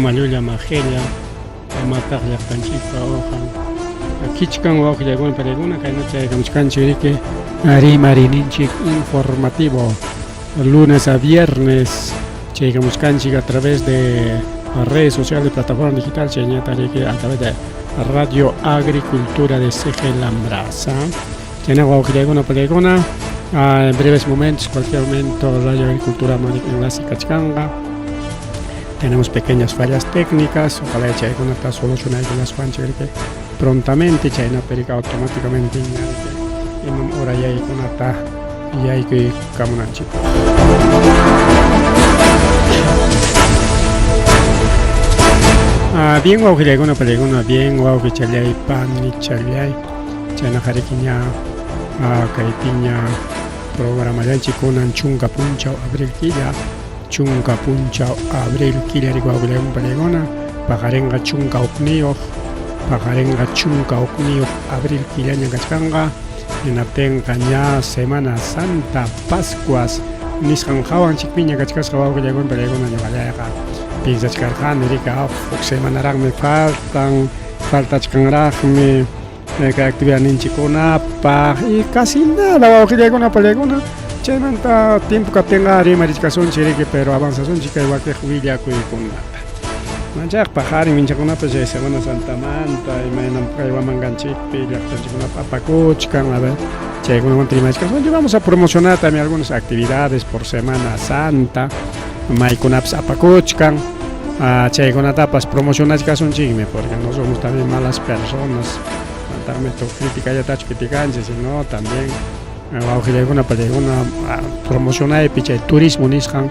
Mama llulla majella amataq llaqtanchikpa uqan kichkan wawqillaykuna pariykuna kayna chaykamuchkanchik riki rimarininchik informativo lunes a viernes chaykamuchkanchik a través de redes sociales plataforma digital chayñata riki a través de Radio Agricultura de CG Lambrasa chayna wawqillaykuna pariykuna en breves momentos cualquier momento Radio Agricultura enlace kachkanqa. Tenemos pequeñas fallas técnicas, ojalá chaykunata solucionaykulaspanchik riki prontamente chaynapi automáticamente imam hora yaykunata yaykuykamunanchikpaq. Ah, bien wawqillaykuna pariykuna, bien wawqichallay panichallay, chaynaqa riki ña ah, kaypiña programallanchik kunan chunka punchaw abril killa chunka punchaw abril killa riki wawqillaykuna pariykuna paqarinqa chunka hukniyuq paqarinqa chunka hukniyuq abril killaña kachkanqa hinaptinqa ña Semana Santa Pascuas nisqan hawanchikpiña kachkasqa wawqillaykuna pariykuna ñuqallayqa piensachkarqani riki huk semanaraqmi faltan faltachkanraqmi kay actividadninchikkunapaq y casi nada wawqillaykuna pariykuna chaymanta tiempo kaptinqa rimarichkasunchik riki pero avanzasunchik kay wakiq willakuykunata manchaq paqarin minchakunapas chay Semana Santamanta imaynam kay Huamanganchikpi llaqtanchikkunapi apakuchkan a ver chaykunamanta rimachkasunchik vamos a promocionar también algunas actividades por Semana Santa maykunapas apakuchkan chaykunatapas promocionachkasunchikmi porque no somos también malas personas manataqmi criticallatachu criticanchik sino también wawqillaykuna pachaykuna promocionaypi chay turismo nisqan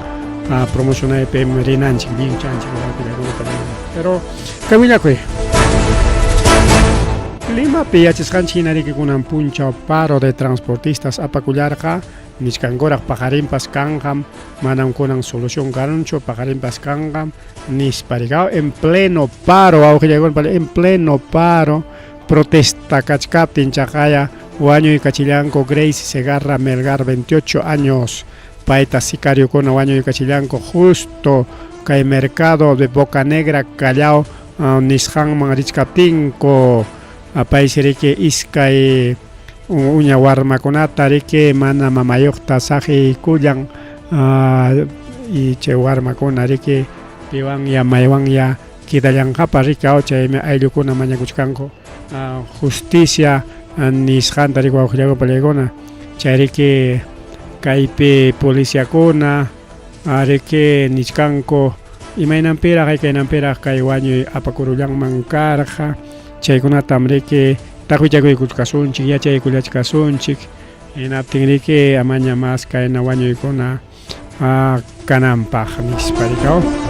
promocionaypi rinanchik lliwchanchik wawqillaykuna pachaykuna pero kay willakuy Limapi yachasqanchik hina riki kunan punchaw paro de transportistas apakullarqa nichkankuraq paqarinpas kanqam manam kunan solución kanchu paqarinpas kanqam nispa riki en pleno paro wawqillaykuna en pleno paro protesta kachkaptin chaqaya wañuykachillanku Grace Segarra Melgar 28 años payta sicariokuna wañuykachillanku justo kay mercado de Boca Negra Callao nisqanman richkaptinku paysi riki iskay uña warmakunata riki mana mamayuqta saqiykullan y chay warmakuna riki piwanya maywanya quedallanqapas riki chaymi ayllukuna mañakuchkanku justicia nisqanta riki wawqillaykuna pallaykuna chay riki kaypi policiakuna riki nichkanku imaynanpiraq haykaynanpiraq kay wañuy apakurullanman karqa chaykunatam riki taqwichakuykuchkasunchik yachaykullachkasunchik hinaptin riki amaña mas kayna wañuykuna kananpaq nispa riki.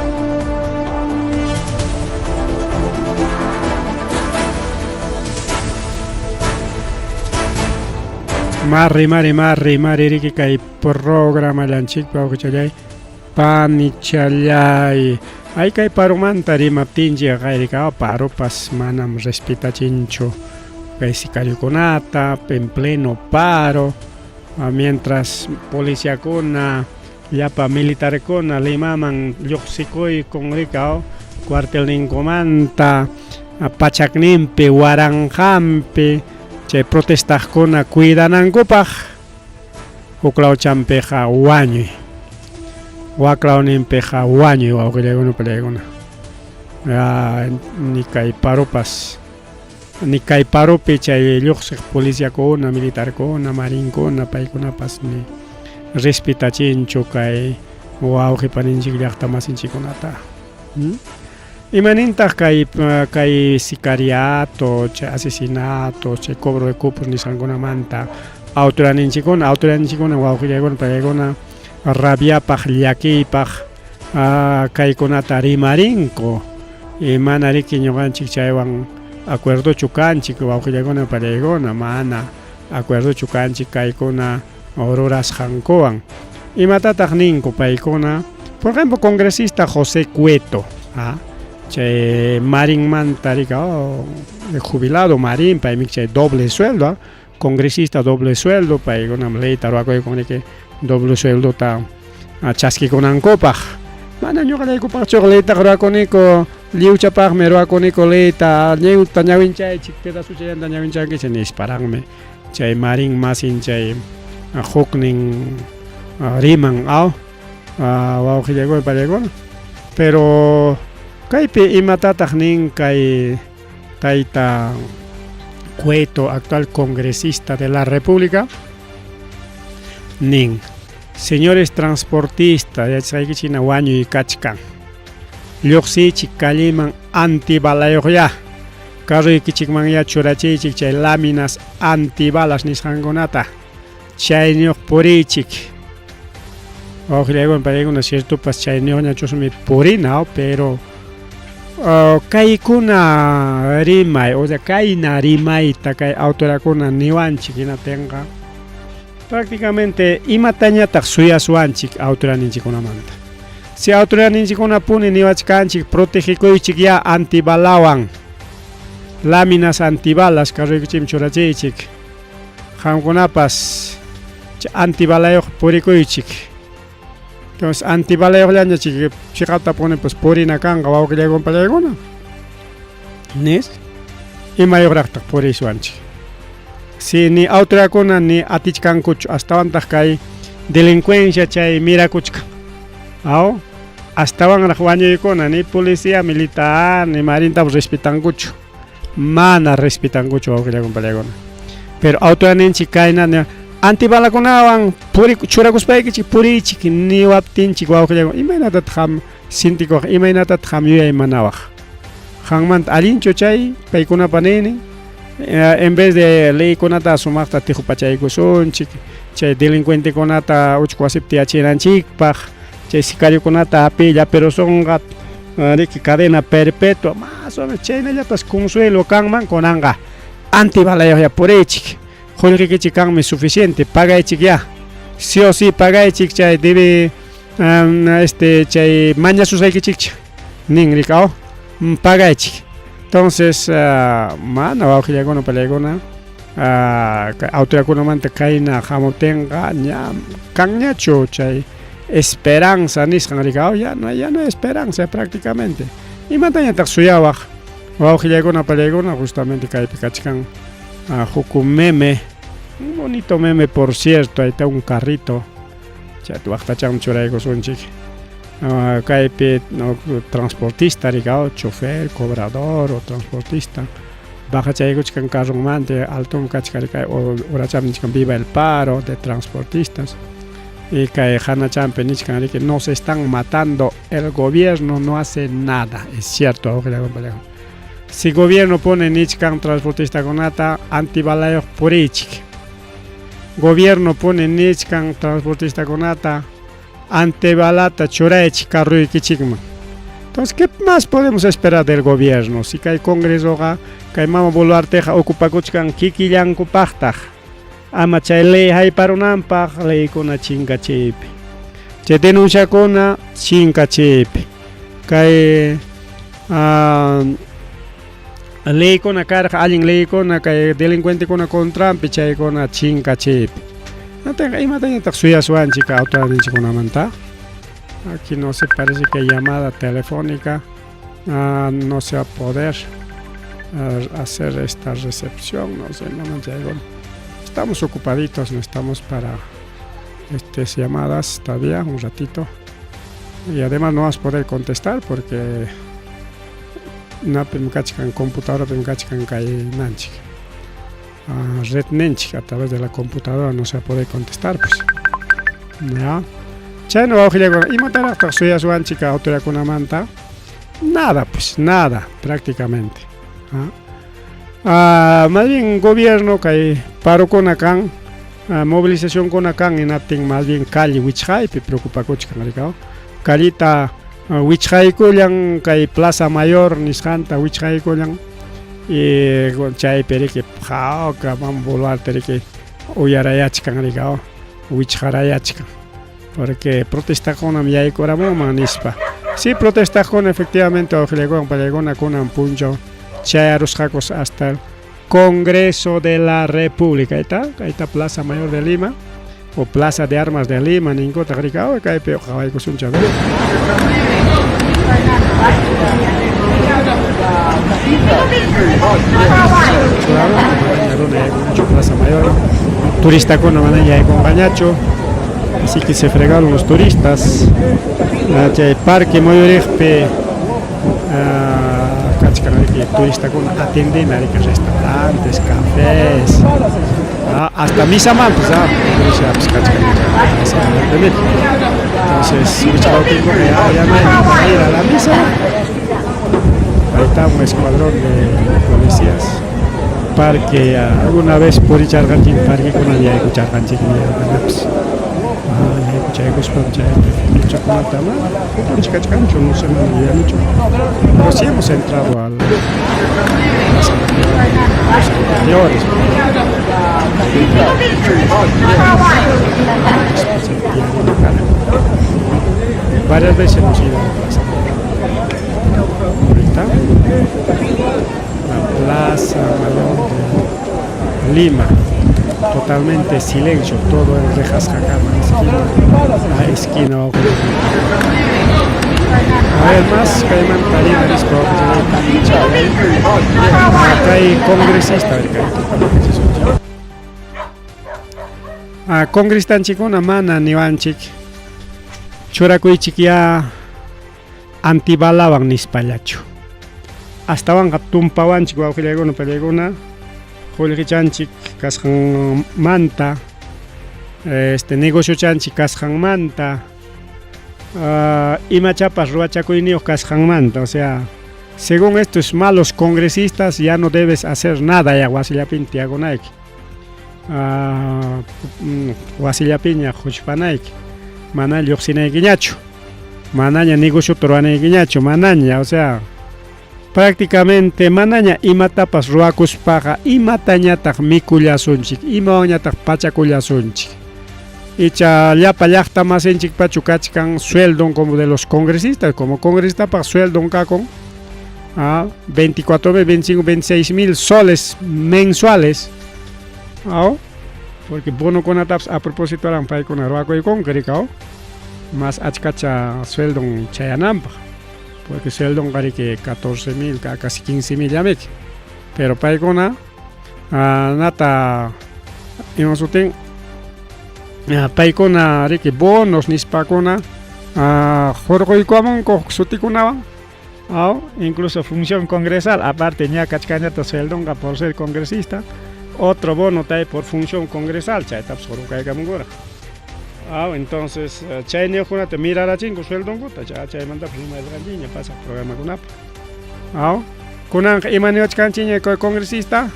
Marri, mari, marri, mari, riki kay programallanchikpa wawqichallay panichallay ay kay parumanta rimaptinchik qayrika parupas manam respetachinchu kay sicariokunata en pleno paro mientras policiakuna llapa militarkuna Limaman lluqsikuykun rika cuartelninkumanta pachakninpi waranqanpi chay protestaqkuna cuidanankupaq huklawchanpiqa wañuy waklawninpiqa wañuy wawqillaykuna pallaykuna ni kay parupas ni kay parupi chay lluqsiq policiakuna militarkuna marinkuna paykunapas ni respetachinchu kay wawqi paninchik llaqta masinchikkunata. Imanintaq kay kay sicariato chay asesinato chay cobro de cupos nisqankunamanta autoridadninchikkuna autoridadninchikkuna wawqillaykuna pallaykuna rabiapaq llakiypaq kaykunata rimarinku y mana riki ñuqanchik chaywan acuerdochu kanchik wawqillaykuna pallaykuna mana acuerdochu kanchik kaykuna rurasqankuwan imatataq ninku paykuna por ejemplo congresista José Cueto chay Marinmanta rika jubilado Marín paymi chay doble sueldo congresista doble sueldo paykunam leyta ruwakuyku riki doble sueldota chaskikunankupaq. Mana ñuqallaykupaqchuqa leytaqa ruwakuniku, lliwchapaqmi ruwakuniku leyta, lliwta ñawinchaychik, pedazochallanta ñawinchankichik nisparaqmi chay Marín masin chay huknin riman aw wawqillaykuna pallaykuna. Pero kaypi imatataq nin kay tayta Cueto, actual congresista de la República? Nin, señores transportistas, yachasqaykichik hina wañuy kachkan. Lluqsiychik calleman antibalayuqyá. Carroykichikmanyá churachiychik chay láminas antibalas nisqankunata. Chayniyuq puriychik. Wawqillaykuna paykuna ciertopas chayniyuqñachusmi purina, pero kaykuna rimay, o sea, kayna rimayta kay autorakuna niwanchik hinaptinqa prácticamente imatañataq suyaswanchik autoridadninchikkunamanta. Si autoridadninchikkunapuni niwachkanchik protegekuychik ya antibalawan, láminas antibalas carroykichikman churachiychik, qamkunapas antibalayuq purikuychik. Entonces antibalayuqllaña chiqaptapuni pues purina kanqa wawqillaykuna pallaykuna. Nis imayuqraqtaq puriysuwanchik. Si ni autoridadkuna ni atichkankuchu astawantaq kay delincuencia chay mirakuchkan. Aw astawanraq wañuykuna ni policía militar ni marintapas respetankuchu. Mana respetankuchu wawqillaykuna pallaykuna. Pero autoridadninchik kayna antibalakunawan puri churakuspaykichik puriychik niwaptinchik wawqillaykuna imaynatataq qam sintikuwaq imaynatataq qam yuyaymanawaq. Qanmanta allinchu chay paykunapa niynin en vez de leykunata sumaqta tiqupachaykusunchik chay delincuentekunata uchku wasipi tiyachinanchikpaq chay sicariokunata hapiylla apirusunqa riki cadena perpetua más o menos chaynallapas consuelo kanman kunanqa antibalayuqya puriychik qullqikichik kanmi suficiente pagaychik ya sí o sí pagaychik chay debe este chay mañasusqaykichikcha nin rikaw pagaychik entonces mana wawqillakuna pallaykuna autoridadkunamanta kayna hamuptinqa ña kanñachu chay esperanza nisqan rikaw ya no ya no hay esperanza prácticamente imatañataq suyawaq wawqillaykuna pallaykuna justamente kaypi kachkan huk meme un bonito meme por cierto ahí está un carrito chayta waqtachanman churaykusunchik kaypi transportista rikaw chofer cobrador o transportista bajachaykuchkan carronmanta alton kachkan kay uracham nichkan viva el paro de transportistas y kay hanachampi nichkan riki nos están matando el gobierno no hace nada es cierto si gobierno pone nichkan transportistakunata antibalayuq puriychik gobierno pone nichkan transportistakunata antibalata churaychik carroykichikman entonces ¿qué más podemos esperar del gobierno? Si kay congresoqa kay mama Boluarteqa ocupakuchkan kikillankupaqtaq ama chay ley hayparunanpaq leykuna chinkachiypi chay denunciakuna chinkachiypi kay leykuna karqa allin leykuna kay delincuentekuna contranpi chaykuna chinkachiypi hinaptinqa imatañataq suyaswanchik autoridadninchikkunamanta aquí no se parece que llamada telefónica no se va a poder hacer esta recepción no sé no estamos ocupaditos no estamos para estas llamadas todavía un ratito y además no vas a poder contestar porque napim kachkan computadorapim kachkan kay nanchik red ninchik a través de la computadora no se va a poder contestar pues ya chayna wawqillakuna imataraqtaq suyaswanchik autoridadkunamanta nada pues nada prácticamente más bien gobierno kay parokuna kan movilizacionkuna kan hinaptin más bien calle wichqaypi preocupakuchkan rikaw calleta wichqaykullan kay Plaza Mayor nisqanta wichqaykullan y chaypi riki hawka mama Boluarte riki uyarayachkan rikaw wichqarayachkan porque protestakunam yaykuramunman nispa si protestaqkuna efectivamente wawqillaykuna pallaykuna kunan punchaw chayarusqakus hasta el Congreso de la República ahí está Plaza Mayor de Lima. O Plaza de Armas de Lima ninkutaq riki, ah, kaypi qhawaykusunchik a ver. Manaña runa yaykunchu Plaza Mayor. Turistakuna manaña yaykunqañachu. Así que se fregaron los turistas. Ah, chay parque muyuriqpi ah, kachkan riki turistakuna atendena riki restaurantes, cafés. Ah, hasta misamanpas ah, iglesia kachkan Plaza Mayor de Lima. Entonces, wichqawpinkuna ya, ya no hay para ir a la misa. Ahí está un escuadrón de policías. Parque, alguna vez puricharqanchik parquekuna yaykucharqanchikmi manapas. Ah, yaykuchaykuspam chaypi luchakunata mana puchkachkanchu, no sé, mana yuyanichu. Pero sí hemos entrado al Plaza Mayor los anteriores. Varias veces hemos ido a la Plaza Mayor. Ahorita, la Plaza Mayor de Lima. Totalmente silencio, todo en rejas esquina a esquina. A ver, más kaymanta rimarispa kay congresista, a ver, kay Ah, congresistanchikkuna mana niwanchik churakuychik ya antibalawan nispallachu. Astawanqa tumpawanchik wawqillaykuna pallaykuna qullqichanchik kasqanmanta este negociochanchik kasqanmanta imachapas ruwachakuyniyuq kasqanmanta, o sea, según estos malos congresistas ya no debes hacer nada ya wasillapin tiyakunayki. Wasillapiña quchpanayki, mana lluqsinaykiñachu, manaña negociota ruwanaykiñachu, manaña, o sea, prácticamente manaña imatapas ruwakuspaqa imatañataq mikullasunchik, imawanñataq pachakullasunchik. Icha llapa llaqta masinchikpachu kachkan sueldon como de los congresistas, como congresistapaq sueldon kakun 24 mil, 25, 26 mil soles mensuales. ¿Ah? Porque bonokunatapas a propósito eran paykuna ruwakuykunku rikaw más achkacha sueldon chayananpaq. Porque sueldon riki 14 mil, casi 15 mil llamiki. Pero paykuna nata ima sutin paykuna riki bonos nispakuna hurquykuamunku sutikunawan. Incluso función congresal, aparte ña kachkañata sueldonqa por ser congresista, otro bono tay por función congresal, chaytapas hurquykamunkuraq. Entonces chayniyuqkunata mirarachinku sueldonkuta, chaymantapas rimarqanchikña pasaq programakunapi. Kunanqa ima niwachkanchikña kay congresista,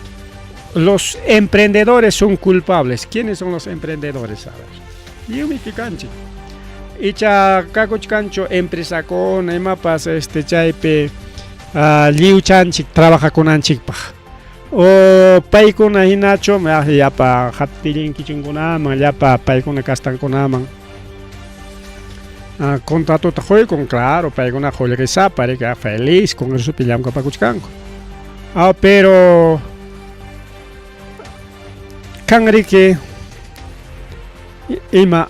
los emprendedores son culpables. ¿Quiénes son los emprendedores? A ver. Lliwmiki kanchik. Icha kakuchkanchu empresakuna imapas este chaypi lliwchanchik trabajakunanchikpaq. O paykuna hinachu llapa hatillinkichunkunaman, llapa paykuna kastankunaman contratota quykun, claro, paykuna qullqisapa riki, feliz congresopi llamkapakuchkanku. Pero kan riki ima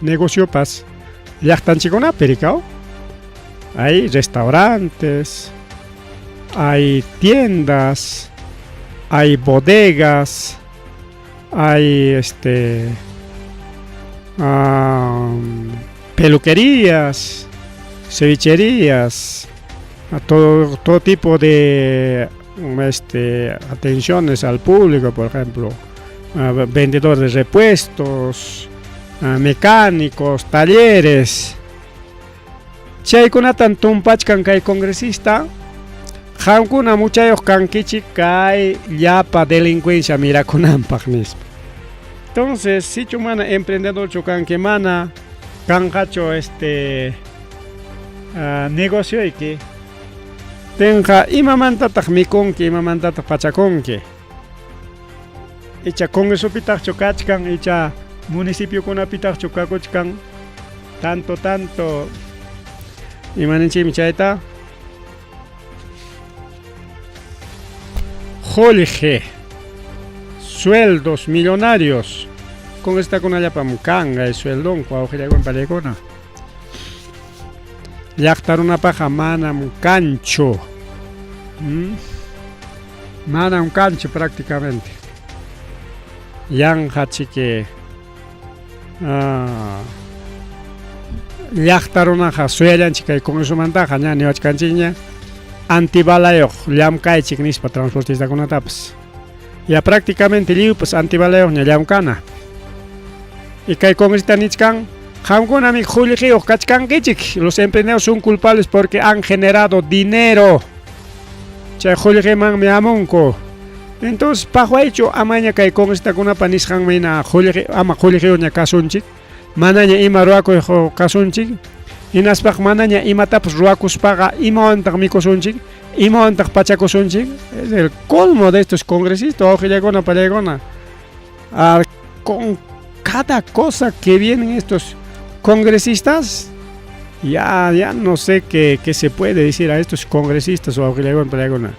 negociopas llaqtanchikkunapi rikaw. Hay restaurantes, hay tiendas, hay bodegas, hay peluquerías, cevicherías, todo tipo de atenciones al público, por ejemplo, vendedores de repuestos, mecánicos, talleres. Chaykunatan tumpachkan kay congresista, qamkuna muchayuq kankichik kay llapa delincuencia mirakunanpaq nispa. Entonces, sichu mana emprendedorchu kanki, mana kanqachu negocioyki, tinqa imamantataq mikunki, imamantataq pachakunki. Icha congresopitaqchu kachkan, icha municipiokunapitaqchu kakuchkan, tanto tanto imaninchikmi chayta qullqi, sueldos millonarios. Congresitakunallapam kan sueldonku wawqillaykuna panillaykuna. Llaqta runapaqqa manam kanchu. ¿Mm? Manam kanchu prácticamente. Yanqa chiki ah, llaqta runaqa suyallanchik kay congresomantaqa ña niwachkanchikña antibalayuq llamkaychik nispa transportistakunatapas. Ya prácticamente lliwpas antibalayuqña llamkana. Y kay congresista nichkan, qamkunami qullqiyuq kachkankichik, los emprendedores son culpables porque han generado dinero. Chay qullqimanmi hamunku. Entonces, paqwaychu amaña kay congresistakunapa nisqanmi hina qullqi ama qullqiyuqña kasunchik, manaña ima ruwakuyuq kasunchik, hinaspaq manaña imatapas ruwakuspaqa imawantaq mikusunchik, imawantaq pachakusunchik. Es el colmo de estos congresistas, wawqillaykuna, pallaykuna. Ah, con cada cosa que vienen estos congresistas, ya, ya no sé qué, qué se puede decir a estos congresistas wawqillaykuna, pallaykuna.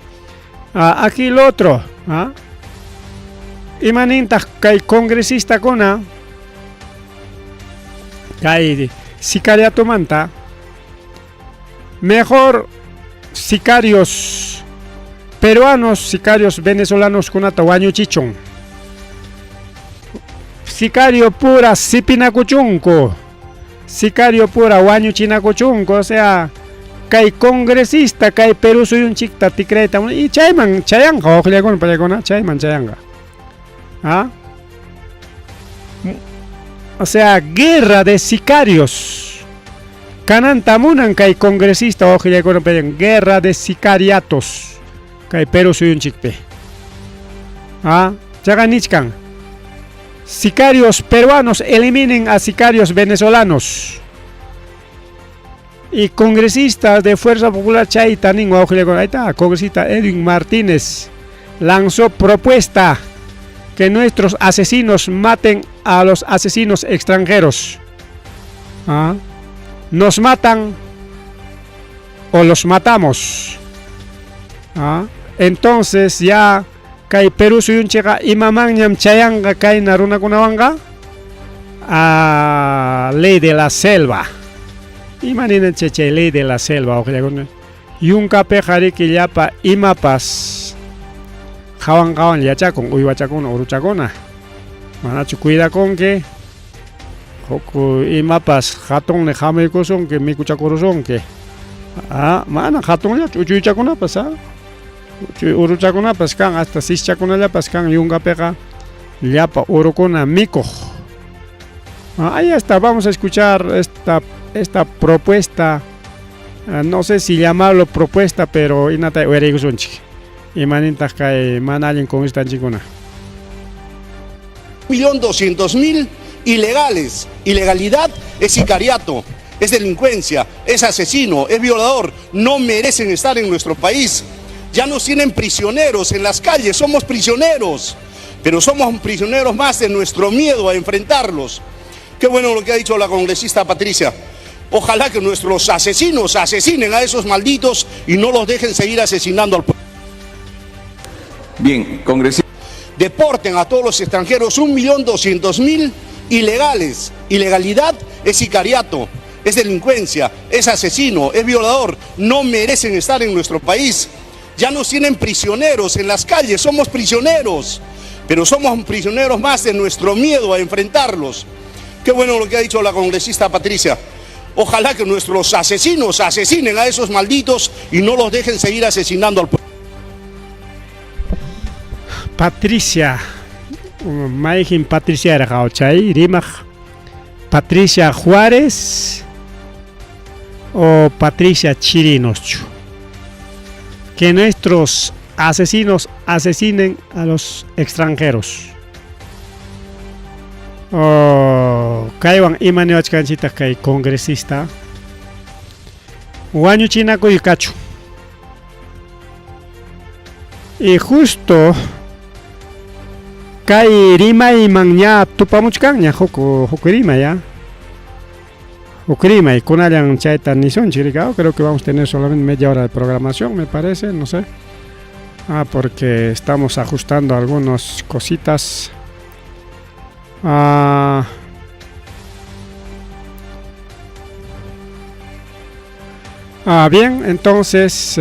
Ah, aquí el otro, ah. Imanintaq kay congresistakuna kay sicariatomanta mejor sicarios peruanos, sicarios venezolanos kunata wañuchichun. Sicario pura sipinakuchunku. Sicario pura wañuchinakuchunku, o sea, kay congresista kay Perú suyunchikta tikrayta y chayman chayanqa wawqillaykuna pallaykuna chayman chayanqa. ¿Ah? O sea, guerra de sicarios. Kananta munan kay congresista wawqillaykuna pallaykuna guerra de sicariatos kay Perú suyunchikpi. ¿Ah? Chaqa nichkan. Sicarios peruanos eliminen a sicarios venezolanos. Y congresistas de Fuerza Popular chayta nin wawqillaykuna. Ahí está, congresista Edwin Martínez lanzó propuesta que nuestros asesinos maten a los asesinos extranjeros. ¿Ah? Nos matan o los matamos. ¿Ah? Entonces ya kay Perú suyunchikqa imamanñam chayanqa kayna runakunawanqa a ley de la selva. Ima ninanchik chay ley de la selva wawqillaykuna? Yunkapiqa riki llapa imapas qawan qawan yachakun uywachakuna uruchakuna. Manachu cuidakunki huk imapas hatunni hamuykusunki mikuchakurusunki. Ah, mana hatunllachu uchuychakunapas ah. Uchuy uruchakunapas kan hasta sischakunallapas kan yunkapiqa llapa urukuna mikuq. Ah, ahí está, vamos a escuchar esta, esta propuesta. Ah, no sé si llamarlo propuesta, pero inata uyariykusunchik. Imanintaq kay mana allin congresistanchikkuna. 1.200.000 ilegales. Ilegalidad es sicariato, es delincuencia, es asesino, es violador. No merecen estar en nuestro país. Ya nos tienen prisioneros en las calles, somos prisioneros, pero somos prisioneros más de nuestro miedo a enfrentarlos. Qué bueno lo que ha dicho la congresista Patricia. Ojalá que nuestros asesinos asesinen a esos malditos y no los dejen seguir asesinando al pueblo. Bien, congresista. Deporten a todos los extranjeros, 1.200.000 ilegales. Ilegalidad es sicariato, es delincuencia, es asesino, es violador. No merecen estar en nuestro país. Ya nos tienen prisioneros en las calles, somos prisioneros, pero somos prisioneros más de nuestro miedo a enfrentarlos. Qué bueno lo que ha dicho la congresista Patricia. Ojalá que nuestros asesinos asesinen a esos malditos y no los dejen seguir asesinando al pueblo. Patricia, mayqin Patricia era chay rimaq Patricia Juárez o Patricia Chirinoschu. Que nuestros asesinos asesinen a los extranjeros. Oh, kaywan ima niwachkanchitaq kay congresista wañuchinakuy kachu. Y justo kay rimayman ña tupamuchkanña huk huk rimay ya. Huk rimay kunallan chayta nisunchik rika. Creo que vamos a tener solamente media hora de programación, me parece, no sé. Ah, porque estamos ajustando algunas cositas. Ah, ah bien, entonces,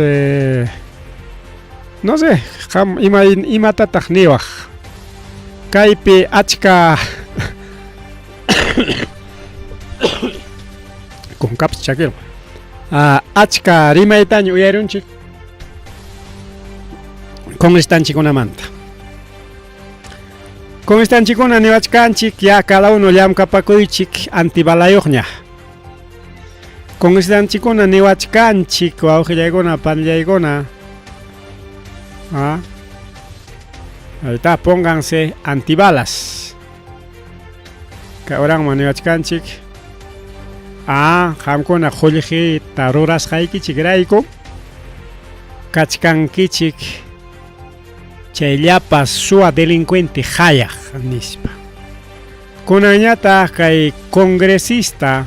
no sé, qam ima imatataq niwaq? Kaypi achka kunkapas chakirun. Ah, achka rimaytaña uyarirunchik congrestanchikunamanta. Congrestanchikuna niwachkanchik ya cada uno llamkapakuychik antibalayuqña. Congrestanchikuna niwachkanchik wawqillaykuna panillaykuna. Ah. Ahí está, pónganse antibalas. Kay oranman niwachkanchik. Ah, qamkuna qullqita rurasqaykichikrayku kachkankichik chay llapa suwa delincuente hayaq nispa. Kunanñataq kay congresista,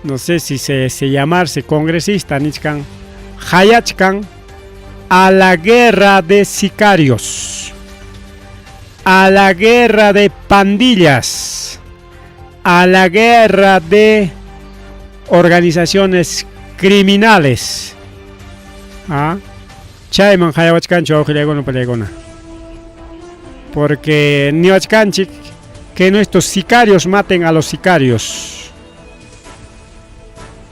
no sé si se, se llamarse congresista nichkan, hayachkan a la guerra de sicarios, a la guerra de pandillas, a la guerra de organizaciones criminales. ¿Ah? Chayman hayawachkanchik wawqillaykuna pallaykuna. Porque niwachkanchik que nuestros sicarios maten a los sicarios.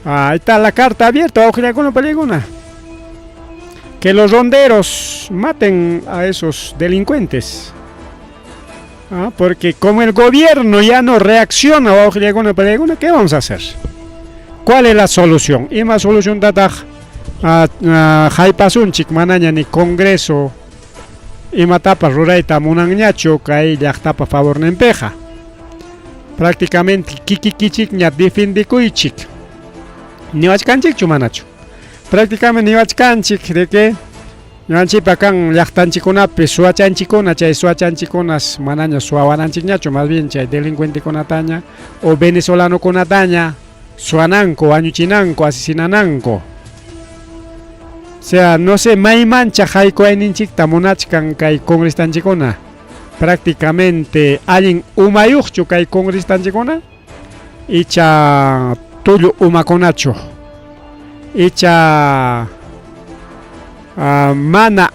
Ah, ahí está la carta abierta, wawqillaykuna pallaykuna. Que los ronderos maten a esos delincuentes. Ah, porque como el gobierno ya no reacciona, wawqillaykuna pallaykuna, ¿qué vamos a hacer? ¿Cuál es la solución? Ima solución tataq haypasunchik manaña ni Congreso imatapas rurayta munanñachu kay llaqtapa favorninpiqa. Prácticamente kikikichikña defendikuychik. Niwachkanchikchu manachu? Prácticamente niwachkanchik de que ñuqanchikpa kan llaqtanchikkunapi suwachanchikkuna, chay suwachanchikkunas manaña suwawananchikñachu, más bien chay delincuentekunataña o venezolanokunataña suwananku, wañuchinanku, asesinananku. O sea, no sé, maymancha haykuwayninchikta munachkan kay congrestanchikkuna. Prácticamente allin umayuqchu kay congrestanchikkuna icha tullu umakunachu icha mana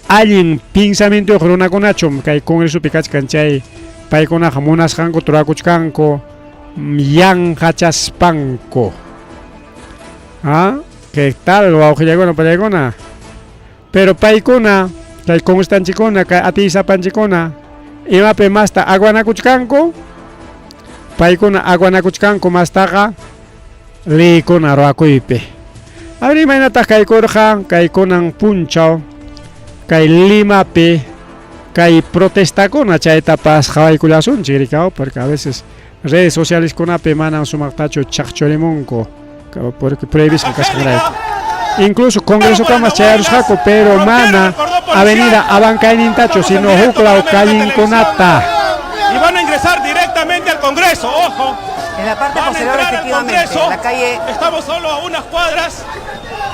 allin pensamientoyuq runakunachu kay congresopi kachkan chay paykunaqa munasqankuta rurakuchkanku yanqachaspanku. ¿Ah? ¿Qué tal wawqillaykuna pallaykuna? Pero paykuna kay congrestanchikkuna kay atiysapanchikkuna imapi masta aguanakuchkanku? Paykuna aguanakuchkanku mastaqa leykuna ruwakuypi. A ver imaynataq kaykurqa kay kunan punchaw kay Limapi kay protestakuna chaytapas qhawaykullasunchik rikaw porque a veces redes socialeskunapi manam sumaqtachu chaqchurimunku porque prohibisqa kasqanrayku. Incluso congresokamas chayarusqaku pero mana avenida Abancaynintachu sino huklaw callinkunata. Y van a ingresar directamente al Congreso, ojo. En la parte Van a posterior, entrar al efectivamente, Congreso. en la calle. Estamos solo a unas cuadras.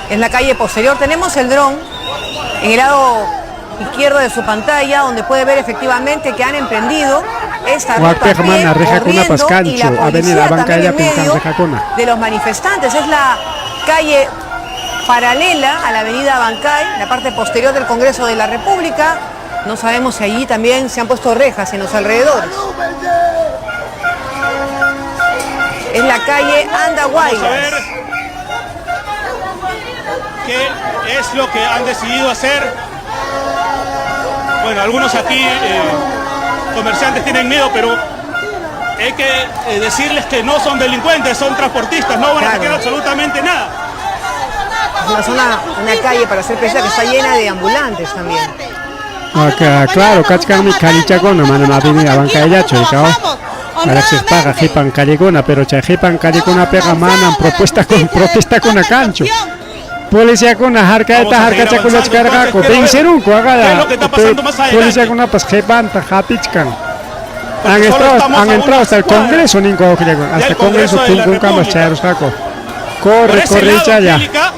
En la calle posterior tenemos el dron en el lado izquierdo de su pantalla, donde puede ver efectivamente que han emprendido esta ruta a Wakpiqa pie, mana rijakunapas corriendo, y la kanchu, avenida policía también en Abancayllapim kan medio rijakuna. de los manifestantes. Es la calle paralela a la avenida Abancay, la parte posterior del Congreso de la República. No sabemos si allí también se han puesto rejas en los alrededores. Es la calle Vamos a Andahuaylas. ver qué es lo que han decidido hacer. Bueno, algunos aquí comerciantes tienen miedo, pero hay que decirles que no son delincuentes, son transportistas, no van a saquear absolutamente nada. Es una zona, una calle, para ser precisa, que está llena de ambulantes también. Acá, claro, kachkanmi callichakuna, manam avenida Abancayllachu, rikaw. Riqsispaqa qipan callikuna, pero chay qipan callikunapiqa manam propuesta con protestakuna kanchu. Policiakuna harkayta Vamos a seguir harkachakullachkarqaku, avanzando, entonces, vencerunku, ¿qué es aqaya. lo que está pasando más adelante? Policiakunapas qipanta hapichkan. Porque Han solo entrado, estamos han a entrado unas hasta el cuadras Congreso, ninko wawqillaykuna, hasta del el Congreso Congreso de la punkunkamas República. chayarusqaku. Por Corre, ese corre, lado, chaya. Angélica,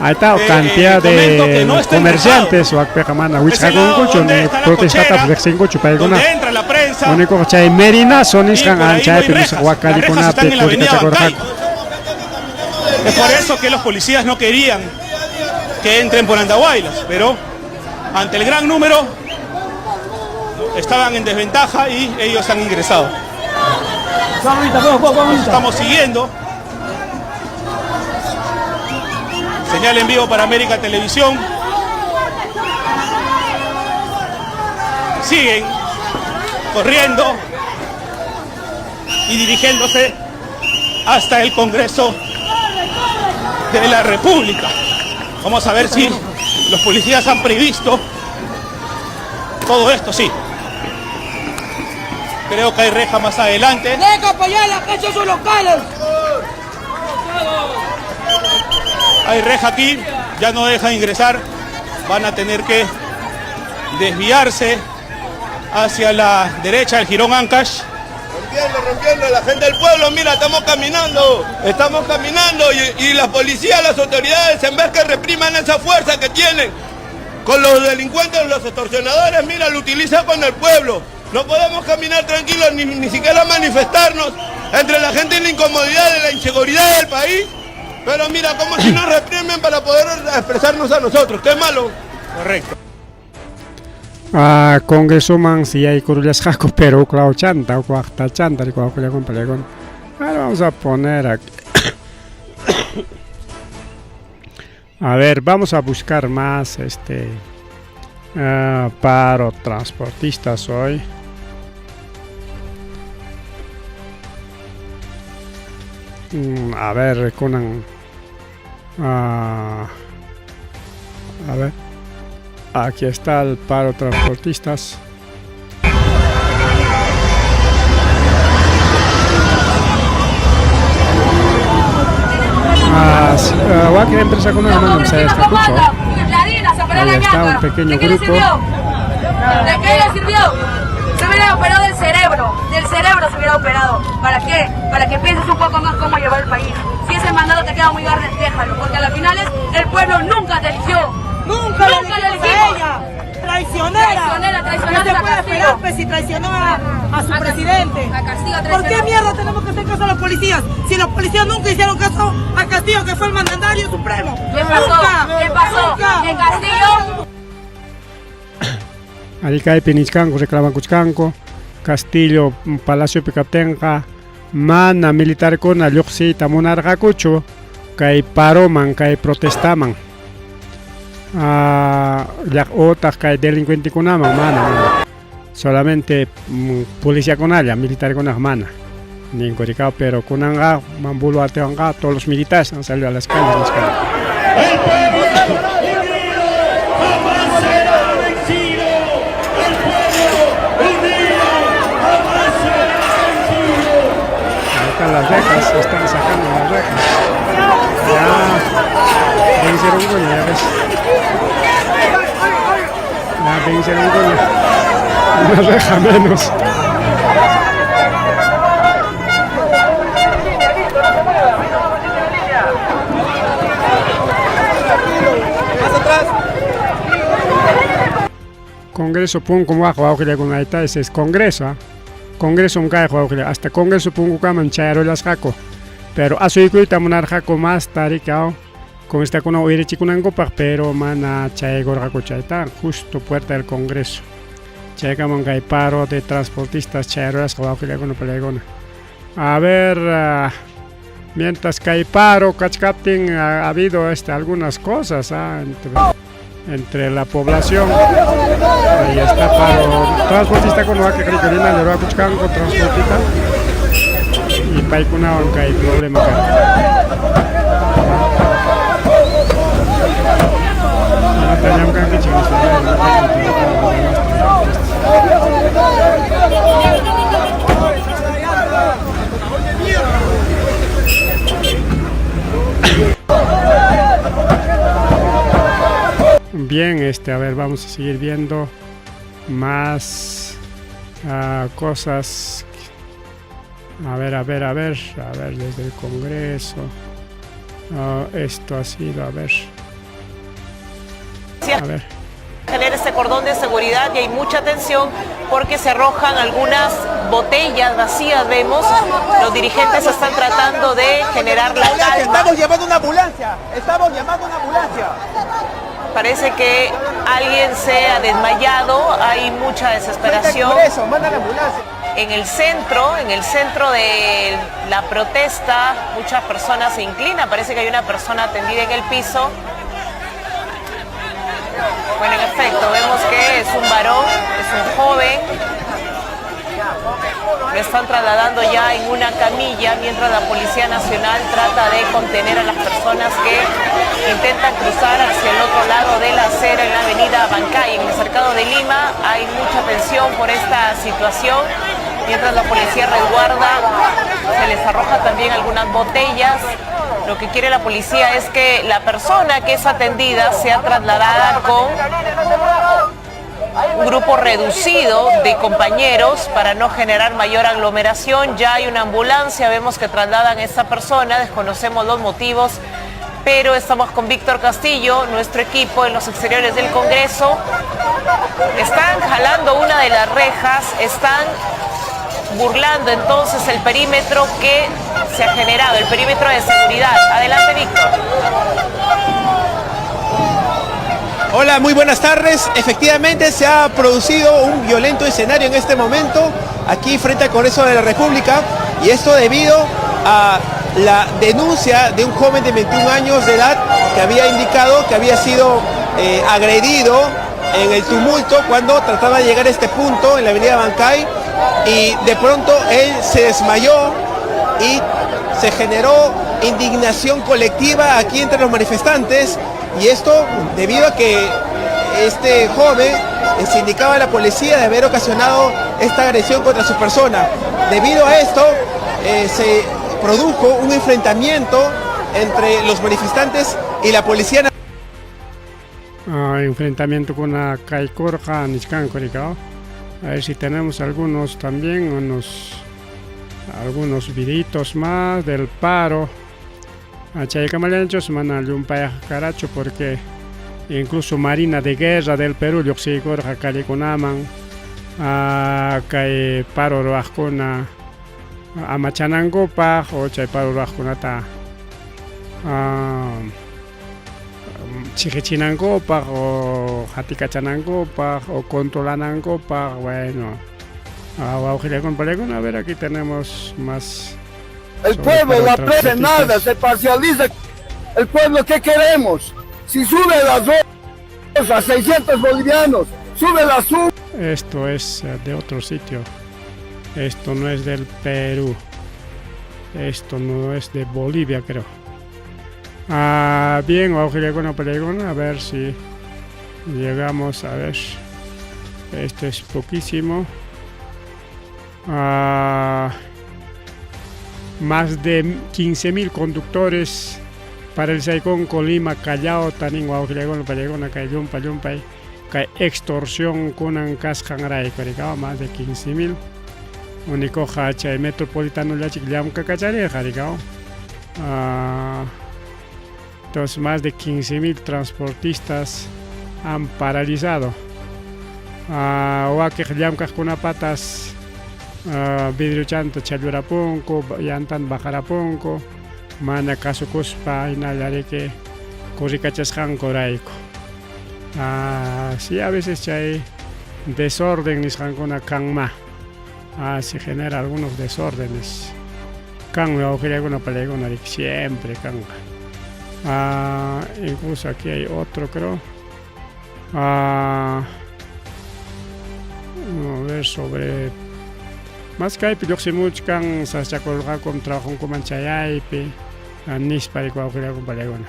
Ahí está, cantidad comento que de no está comerciantes, wakpiqa mana ese lado wichqakunkuchu donde ni está la protestatapas cochera, riqsinkuchu paykuna. donde entra la prensa. fuerza. Único chay Merinazo Y nisqan por ahí no hay anchaypi rejas. nisqa Las rejas están wakallikunapi en la avenida Bancay. purikachakurqaku. Es por eso que los policías no querían que entren por Andahuaylas, pero ante el gran número estaban en desventaja y ellos han ingresado. Los estamos siguiendo. Señal en vivo para América Televisión. Siguen corriendo y dirigiéndose hasta el Congreso de la República. Vamos a ver si los policías han previsto todo esto, sí. Creo que hay reja más adelante. ¡Deja apoyar la calle sus locales! Hay reja aquí, ya no dejan ingresar. Van a tener que desviarse hacia la derecha del Jirón Ancash. Rompiendo, rompiendo, la gente del pueblo, mira, estamos caminando y la policía, las autoridades, en vez que repriman esa fuerza que tienen con los delincuentes, los extorsionadores, mira, lo utilizan con el pueblo. No podemos caminar tranquilos, ni siquiera manifestarnos entre la gente y la incomodidad de la inseguridad del país. Pero mira, como si nos reprimen para poder expresarnos a nosotros, qué malo. Correcto. Ah, Congresoman si hay kurullasqaku, pero uklawchanta, ukwaqtachanta, rikuwakullakun palaykuna. Ahora vamos a poner aquí. A ver, vamos a buscar más paro transportistas hoy. A ver, kunan, a ver, aquí está el paro transportistas. Wakin empresa con una mano, se está escucho. Ahí está un pequeño ¿De qué le grupo. sirvió? ¿De qué le sirvió? Se hubiera operado del cerebro se hubiera operado. ¿Para qué? Para que pienses un poco más cómo llevar el país. Si ese mandado te queda muy grande, déjalo, porque a la final es, el pueblo nunca te eligió. Nunca, Nunca la la elegimos a elegimos. ella. Traicionera. Traicionera, traicionera No se a puede Castillo. esperar, pues, si traicionó a su A presidente. A Castillo ¿Por qué traicionó. mierda tenemos que hacer caso a los policías? Si los policías nunca hicieron caso a Castillo, que fue el mandatario supremo. ¿Qué pasó? Nunca. ¿Qué pasó? Nunca. ¿En Castillo? Aricaypi nichkanku, reclamankuchkanku, Castillo, Palacio Picaptenqa, mana militarkuna lluqsiyta munarqakuchu, kay paroman, kay protestaman. Llaq otaq kay delincuentekunaman, mana, mana. Solamente, policiakunalla, militarkunaq mana. Ninkurikao, pero kunanqa, Boluartewanqa, todos los militares han salido a las calles, nichkanku. El pueblo unido jamás será vencido. El pueblo unido jamás será vencido. Ahí están las rejas, se están sacando las rejas. Ya, vencieron coño, ya ves. Ya vencieron coño. Una reja menos. Congreso punku waq wawqillakuna, ahí está, ese es Congreso, ¿ah? Congreso mkay wawqilla, hasta Congreso punkukaman chayarullasqaku. Pero asuykuyta munarqaku más tarikao, con esta kuna uyarichikunankupaq, pero mana chayaykurqaku chayta, justo puerta del Congreso. Chaykaman kay paro de transportistas chayarullasqa wawqillakuna palaykuna. A ver, mientras kay paro kachkaptin, ha habido algunas cosas, entre la población. Ahí está paro transportista con waka krikurina, le ruakuchkanku transportista. Y paykunawan kay problema kan. Imata llamkankichik, Bien, a ver, vamos a seguir viendo más cosas. A ver, a ver, a ver, a ver, desde el Congreso. Esto ha sido, a ver. A ver. Genera este cordón de seguridad y hay mucha tensión porque se arrojan algunas botellas vacías, vemos. Los dirigentes están tratando de generar la calma. Estamos llamando una ambulancia, estamos llamando una ambulancia. Parece que alguien se ha desmayado, hay mucha desesperación. Congreso, manda la ambulancia. En el centro de la protesta, muchas personas se inclinan, parece que hay una persona atendida en el piso. Bueno, en efecto, vemos que es un varón, es un joven. Lo están trasladando ya en una camilla mientras la Policía Nacional trata de contener a las personas que intentan cruzar hacia el otro lado de la acera en la avenida Abancay. En el cercado de Lima hay mucha tensión por esta situación. Mientras la policía resguarda, se les arroja también algunas botellas. Lo que quiere la policía es que la persona que es atendida sea trasladada con un grupo reducido de compañeros para no generar mayor aglomeración. Ya hay una ambulancia, vemos que trasladan a esta persona, desconocemos los motivos, pero estamos con Víctor Castillo, nuestro equipo en los exteriores del Congreso. Están jalando una de las rejas, están burlando entonces el perímetro que se ha generado, el perímetro de seguridad. Adelante, Víctor. Hola, muy buenas tardes. Efectivamente se ha producido un violento escenario en este momento aquí frente al Congreso de la República, y esto debido a la denuncia de un joven de 21 años de edad que había indicado que había sido agredido en el tumulto cuando trataba de llegar a este punto en la avenida Abancay, y de pronto él se desmayó y se generó indignación colectiva aquí entre los manifestantes, y esto debido a que este joven se indicaba a la policía de haber ocasionado esta agresión contra su persona. Debido a esto, se produjo un enfrentamiento entre los manifestantes y la policía. Enfrentamiento con la Caicorja, Nichcanco, A ver si tenemos algunos también, algunos videitos más del paro. Chaycamalanchos, mana llumpay caracho, porque incluso Marina de Guerra del Perú, lluqsiykurqa callekunaman, kay paro ruwaqkuna amachanankupaq, o chay paro ruwaqkunata chiqichinankupaq, o hatikachanankupaq, o controlanankupaq. Bueno, wawqillakuna, palikuna, a ver, aquí tenemos más. El pueblo, la prensa, nada, se parcializa. El pueblo, ¿qué queremos? Si sube las dos a 600 bolivianos, sube la sub. Esto es de otro sitio. Esto no es del Perú. Esto no es de Bolivia, creo. Bien, wawqillakuna, palikuna, a ver si llegamos a ver. Esto es poquísimo. Más de 15.000 conductores para el Saicón, Colima, Callao, Tanin, wawqillakuna, palikuna, kay llumpa, llumpay, kay extorsión kunan kasqanrayku, más de 15.000. Único chay metropolitano llachik llamk'akachariqa, rikaw. Entonces más de 15.000 transportistas han paralizado. Wakiq llamk'aqkunapatas vidriochanta challurapunku, llantan bajarapunku, mana kasukuspa hinallariki kurikachasqankurayku. Sí, a veces chay desorden nisqankuna kanma. Se genera algunos desórdenes. Kan wawqillakuna palikuna siempre kanqa. Incluso aquí hay otro, creo. A ver, sobre más kaypi lluqsimuchkan sasachakurqakum trabajunkuman chayaypi, nispa wawqillakuna palikuna.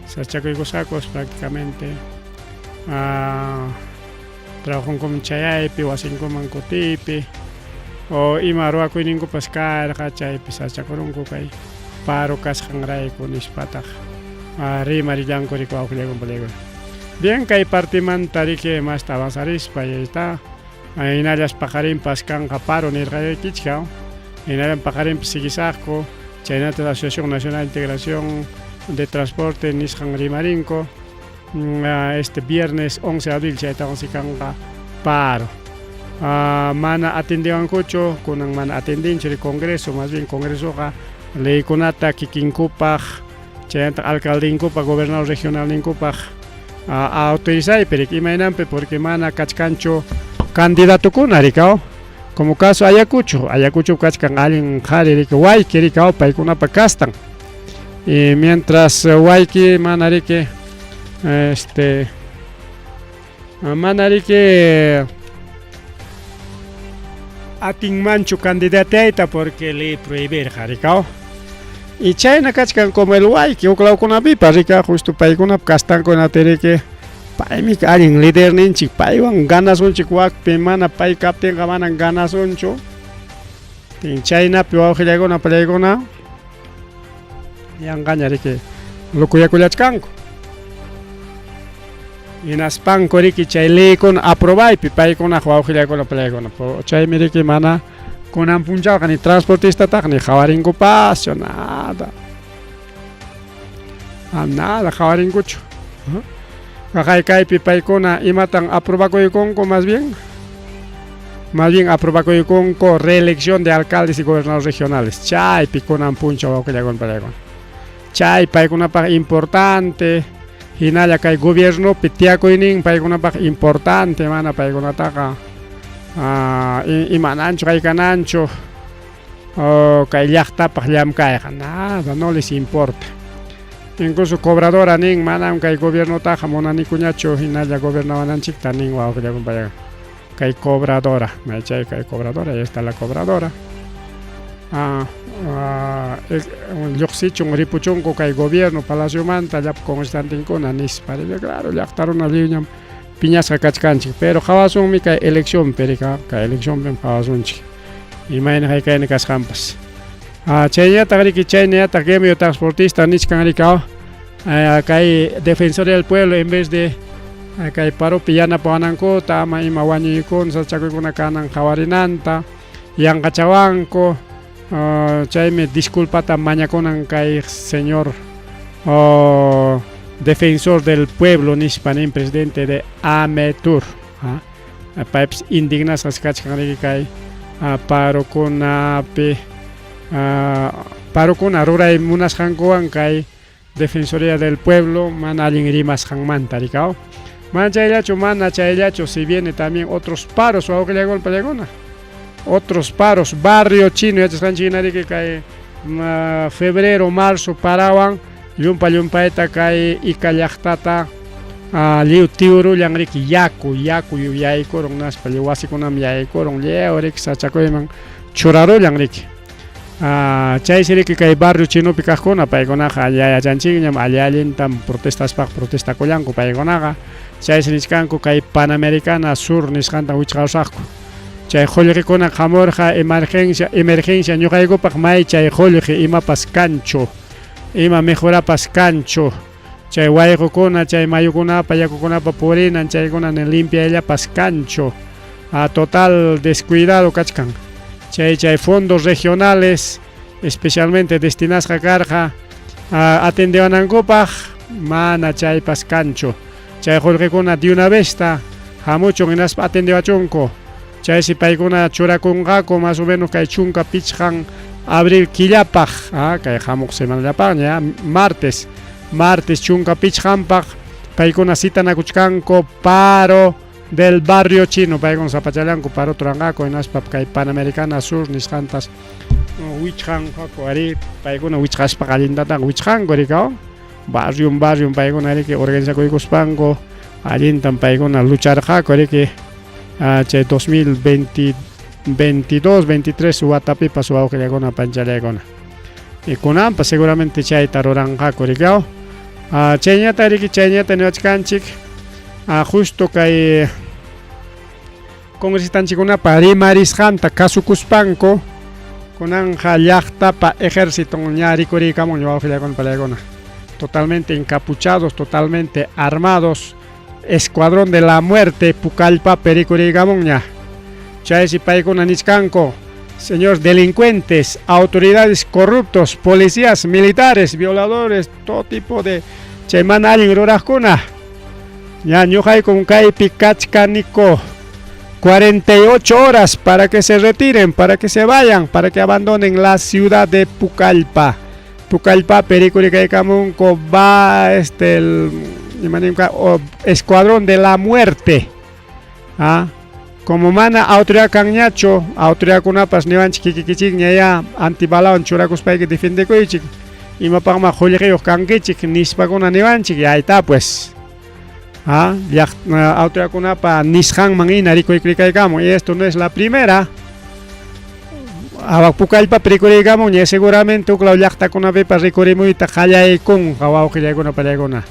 Sasachakuykusqakus prácticamente. Trabajunkuman chayaypi, wasinkuman kutiypi, o ima ruwakuyninkupas karqa chaypi sasachakurunku kay paro kasqanrayku nispataq rimarillanku wawqillakuna palikuna. Bien, kay partimanta riki masta avanzarispa, y ahí está. Hinallas paqarinpas kanqa paro nirqaykichik, hinallan paqarinpas siguisaqku, chaynata la Asociación Nacional de Integración de Transporte nisqan rimarinku. Este viernes 11 de abril chaytawan si kanqa paro. Mana atendewankuchu, kunan mana atendinchu ri Congreso, más bien Congresoqa leykunata kikinkupaq chaynataq alcaldenkupaq, gobernador regionalninkupaq autorizaypi riki, imaynanpi porque mana kachkanchu candidatokuna rikaw, como caso Ayacucho, Ayacucho kachkan allin qhari riki, Huayqui rikaw, paykunapa kastan. Y mientras Huayqui mana riki, este, mana riki atinmanchu candidateayta porque le prohibirqa rikaw. Y chayna kachkan como el Huayqui huk lawkunapipas rika, justo paykunap kastankunata riki, paymi allin liderninchik, paywan ganasunchik wakpi, mana pay kaptinqa manan ganasunchu. Chaynapi wawqillaykuna pallaykuna yanqaña riki locoyakullachkanku. Hinaspanku riki chay leykuna aprobaypi paykunaq wawqillaykuna pallaykuna, chaymi riki mana kunan punchawqa ni transportistataq ni qhawarinkupaschu, nada. Nada qhawarinkuchu. Kaqay kaypi paykuna imatan aprobakuykunku más bien? Más bien aprobakuykunku reelección de alcaldes y gobernadores regionales. Chaypi kunan punchaw wawqillaykuna pallaykuna. Chay paykunapaq importante, hinalla kay gobiernopi tiyakuynin paykunapaq importante, mana paykunataqa imananchu haykananchu kay llaqtapaq llamkayqa, nada, no les importa. Incluso cobradora nin, manam kay gobiernotaqa munanikuñachu hinalla gobernawananchikta nin wawqillaykuna pallaykuna. Kay cobradora, chay kay cobradora, ahí está la cobradora. Lluqsichun ripuchunku kay gobierno palaciomanta llapa congresantinkuna nispa. Claro, llaqta runa lliwñam piñasqa kachkanchik, pero qhawasunmi kay eleccionpi, rika, kay eleccionpim qhawasunchik imayna haykayna kasqanpas. Chaynataq riki, chaynataq gremio transportista nichkan rika, kay Defensoría del Pueblo en vez de kay paropi yanapawanankuta, ama ima wañuykuna sachakuykuna kanan qhawarinanta yanqachawanku, chaymi disculpata mañakunan kay señor defensor del pueblo nispa nin presidente de AMETUR. Paypis indignasqas kachkan riki kay parokunapi, parokuna ruray munasqankuwan kay Defensoría del Pueblo mana allin rimasqanmanta rikaw. Mana chayllachu, mana chayllachu, si viene también otros paros wawqillaykuna pallaykuna. Otros paros, barrio chino yachasqanchik hina riki kay febrero, marzo parawan llumpa llumpayta kay Ica llaqtata lliw tiurullan riki yaku, yaku yaykurun naspa lliw wasikunam yaykurun, lliw riki sachakuyman churarullan riki. Chaysi riki kay barrio chinopi kaqkuna paykunaqa yachanchikñam alli allintam protestaspaq protestakullanku paykunaqa, chaysi nichkanku kay Panamericana Sur nisqanta wichqawsaqku. Chay qullqikuna qamurqa emergencia, emergencia ñuqaykupaq may chay qullqi imapas kanchu, ima mejorapas kanchu, chay wayqukuna, chay mayukunapa, yakukunapa purinan, chaykuna ni limpiayllapas kanchu. Total descuidado kachkan. Chay chay fondos regionales especialmente destinasqa karqa atendewanankupaq mana chaypas kanchu. Chay qullqikuna de una vez ta hamuchun hinaspa atendewachunku. Chaysi paykuna churakunqaku más o menos kay 15 abril killapaq, kay hamuq semanallapaqña, martes, martes 15 paykuna citanakuchkanku paro del barrio chino, paykuna sapachallanku paro turanqaku hinaspa kay Panamericana Sur nisqantas wichqanqaku ari, paykuna wichqaspa allintataq wichqanku rikaw, barrio barrio paykuna riki organizakuykuspanku allintam paykuna lucharqaku riki chay 2022, 23 watapipas wawqillaykuna panchallaykuna. Y kunanpas seguramente chayta ruranqaku rikaw. Chayñata riki chayñata niwachkanchik, justo kay congresistanchikunapa rimarisqanta kasukuspanku kunanqa llaqtapa ejército ña rikuriykamun wawqillaykuna pallaykuna. Totalmente encapuchados, totalmente armados, escuadrón de la muerte Pucallpapi rikuriykamunña. Chaysi paykuna nichkanku, señores delincuentes, autoridades corruptos, policías, militares, violadores, todo tipo de chay mana allin ruraqkuna. Ña ñuqaykum kaypi kachkaniku. 48 horas para que se retiren, para que se vayan, para que abandonen la ciudad de Pucallpa. Pucallpa, Pericuricaycamunco, va este el escuadrón de la muerte. ¿Ah? Como mana autoridad kanñachu, autoridadkunapas niwanchik kikikichikña ya antibalawan churakuspayki defendekuychik, imapaqma qullqiyuq kankichik nispakuna niwanchik, y ahí está pues. ¿Ah? Autoridadkunapa nisqanman hina rikuykuykamun, y esto no es la primera. Awa Pucallpapi rikuriykamun, y seguramente uklaw llaqtakunapipas rikurimuyta qallaykunqa wawqillaykuna pallaykuna,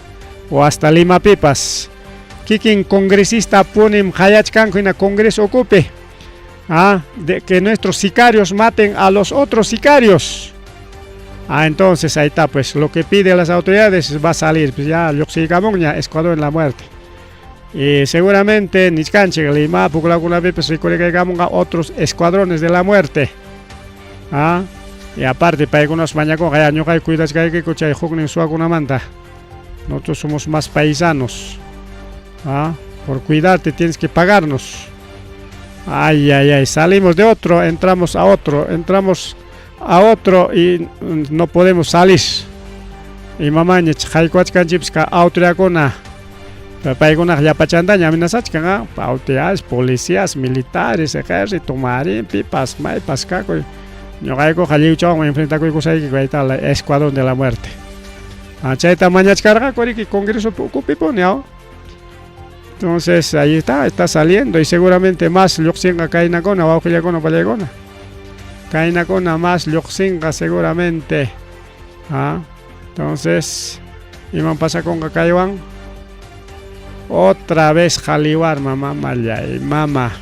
o hasta Limapipas. Kikin congresista punim qayachkanku hina congreso ukupi, ¿ah? De que nuestros sicarios maten a los otros sicarios. Ah, entonces ahí está, pues lo que pide las autoridades va a salir, pues ya lluqsiykamunña, escuadrón en la muerte. Y seguramente nichkanchik Lima, Pucallpakunapipas rikuriykamunqa otros escuadrones de la muerte. Ah, y aparte paykunas mañakunqa ya ñuqayku cuidachkaykiku chay huknin suwakunamanta. Nosotros somos más paisanos. Ah, por cuidarte tienes que pagarnos. Ay, ay, ay, salimos de otro, entramos a otro, entramos a otro y no podemos salir. Y mamaña, haykuachkanchipis ka autoridadkuna, paykunaq llapachantaña amenazachkan, ah, autoridades, policías, militares, ejército, marín, pipas, maypas, kakuy. Ñuqaykuqa lliwchawan enfrentakuykusaykiku, ahí está la escuadrón de la muerte. Ah, chayta mañachkarqaku riki congreso ukupipuni, ah. Entonces ahí está, está saliendo y seguramente más lluqsinqa kaynakuna, wawqillakuna, pallaykuna. Kaynakuna más lluqsinqa seguramente. Ah, entonces, iman pasakunqa kaywan? Otra vez qhaliwarma, mamallay, mama.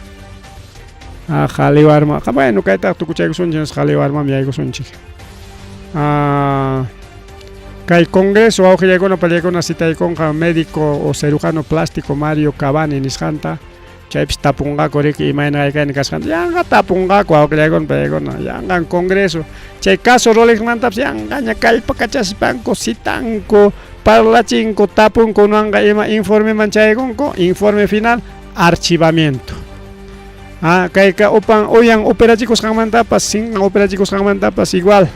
Ah, qhaliwarma. Ah, bueno, kayta tukuchaykusunchik, qhaliwarmam yaykusunchik. Ah, kay congreso wawqillaykuna pallaykuna citaykunqa médico o cirujano plástico Mario Cavani nisqanta, chaypis tapunqaku riki imayna haykayna kasqanta, yanqa tapunqaku wawqillaykuna pallaykuna, yanqan congreso chay caso Rolexmantapas yanqaña kallpakachaspanku citanku, parlachinku, tapunku, kunanqa ima informeman chaykunku, informe final, archivamiento. Ah, kayka upan uyan operachikusqanmantapas, sinqan operachikusqanmantapas igual.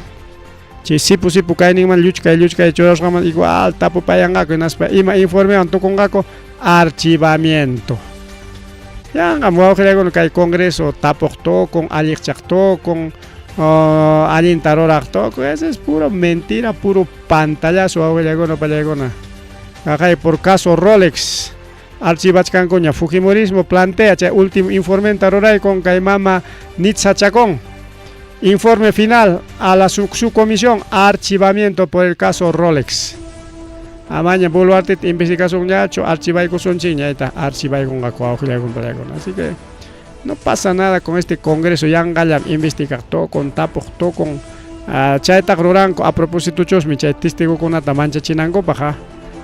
Chay sipu sipu kayninman lluchkay lluchkay churasqanman igual tapupayanqaku, hinaspa ima informewan tukunqaku, archivamiento. Yanqam wawqillaykuna kay congreso tapuq tukun, alliqchaq tukun, allinta ruraq tukun, eso es puro mentira, puro pantallazo wawqillaykuna pallaykuna. Kaqay por caso Rolex archivachkankuña, Fujimorismo plantea chay último informenta ruraykun kay mama Nitza Chacón. Informe final a la subcomisión, archivamiento por el caso Rolex. Amaña Boluarte investigación ñacho, archivaykusunchikña, ahí está, archivaykunqaku wawqillaykuna pallaykuna. Así que no pasa nada con este congreso, yanqallam investigar tukun, tapuq tukun, chaytaq ruranku a propósito chusmi chay testigokunata manchachinankupaq, ah.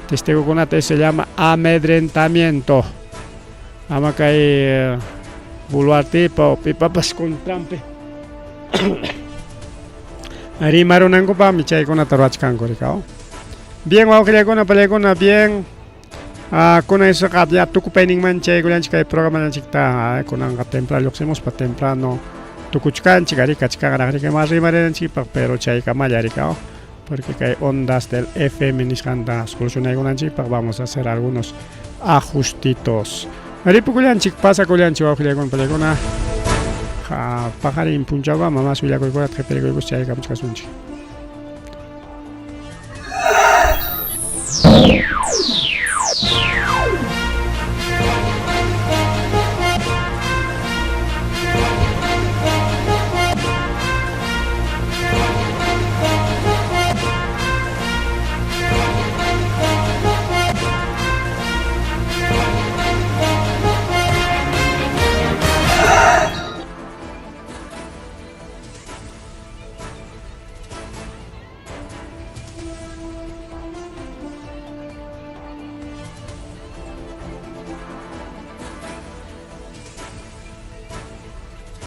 Testigokunata eso se llama amedrentamiento. Ama kay Boluartepa o pipapas contranpi rimarunankupaqmi chaykunata ruwachkanku, rikaw. Bien, wawqillaykuna, pallaykuna, bien. Ah, kunan isuqa ya tukupayninman chaykullanchik kay programanchikta, kunanqa temprano lluqsimuspa temprano tukuchkanchik, ari kachkanraq riki mas rimarinanchikpaq, pero chaykamalla rikaw, porque kay ondas del FM nisqanta solucionaykunanchikpaq vamos a hacer algunos ajustitos. Ripukullanchik, pasakullanchik wawqillaykuna, pallaykuna. Ja, paqarin punchawkama mas willakuykunata qhipirikuykus chaykamuchkasunchik.